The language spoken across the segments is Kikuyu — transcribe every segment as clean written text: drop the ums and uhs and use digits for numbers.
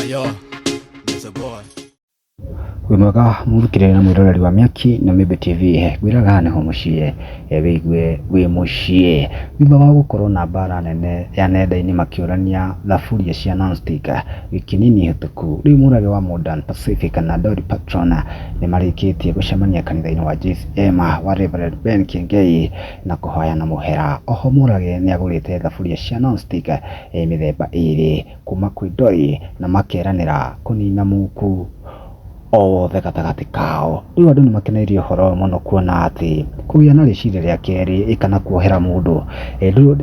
Yo, it's a boy. Wĩ mwega mũthikĩrĩria na mwĩroreri wa Mĩaki na Mĩmbi TV, ngwĩraga nĩho mũciĩ wĩigue wĩ mũciĩ. Thutha wa gũkorwo na mbara nene ya nenda-inĩ makĩũrania thaburia cia nonstick wiki nini hĩtũku, rĩu Mũrage wa Modern Pacific na Dolly Parton nĩ marĩkĩtie gũcemania kanitha-inĩ wa JCM wa Reverend Ben Kiengei na kũhoyana mũhera. Oho Mũrage nĩ agũrĩte thaburia cia nonstick mĩthemba ĩrĩ kuma kwĩ Dolly na makeranĩra kũnina muku o wothe gatagatĩ kao. Rĩu andũ nĩ makeneire ũhoro ũyũ mũno kuona atĩ kũgĩa na rĩciria rĩa kerĩ kana kuohera mũndũ,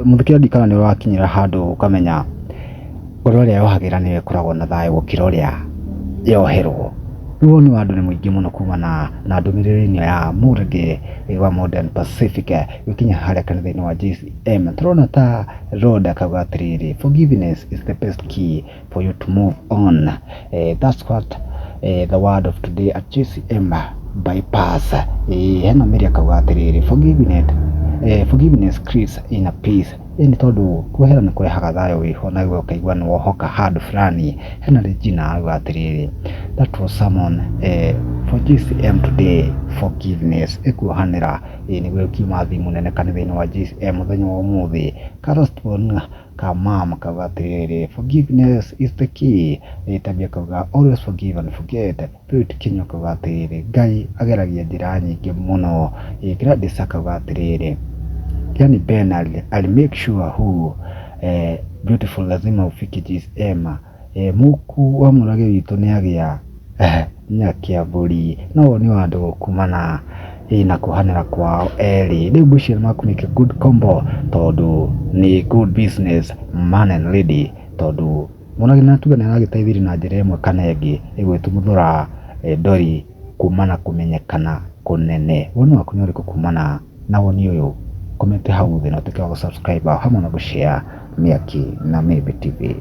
mũthikĩrĩria ndikana nĩ ũrakinyĩra handũ ũkamenya ngoro ĩrĩa yohagĩra nĩyo ĩkoragwo na thayũ gũkĩra ũrĩa yoherwo. Rĩu woni wa andũ nĩ mũingĩ mũno kumana na ndũmĩrĩri ĩno ya Mũrage wa Modern Pacific gũkinya harĩa kanitha-inĩ wa JCM. Tũrona ta Rhoda akauga atĩrĩrĩ, "Forgiveness is the best key for you to move on." That's what the word of today at JCM bypass. Hena Mary akauga atĩrĩrĩ, "Forgiveness creates inner peace." Ĩ nĩ tondũ kuohera nĩ kũrehaga thayũ wĩho na ũkaigua nĩ wohoka handũ fulani. Hena Regina auga atĩrĩrĩ, "That was sermon for JCM today, forgiveness." Ĩkuohanĩra ĩ nĩguo ĩkiuma thimu nene kanitha-inĩ wa JCM mũthenya wa ũmũthĩ. Carlston Kamam akauga atĩrĩrĩ, "Forgiveness is the key." Tabia akauga, "Always forgive and forget." Purity Kinyua akauga atĩrĩrĩ, "Ngai ageragia njĩra nyingĩ mũno." Gladys akauga atĩrĩrĩ, "Yani Ben ali make sure who beautiful lazima ufike JCM." Mũku wa Mũrage witũ nĩ agĩa Nyakĩambũri. No woni wa andũ kumana na kuohanĩra kwao erĩ. Rĩu ngwĩciria nĩ makũ good combo tondũ nĩ good business man and lady, tondũ Mũrage na tuge nĩ aragĩteithirie na njĩra ĩmwe kana ĩngĩ ĩgwĩtuthũra Dolly kumana kũmenyekana kũnene. Woni waku nĩ ũrĩkũ kumana na woni ũyũ? Comment hau thĩ na ũtuĩke wa gũ subscribe hamwe na gũ share Mĩaki na Mĩmbi TV.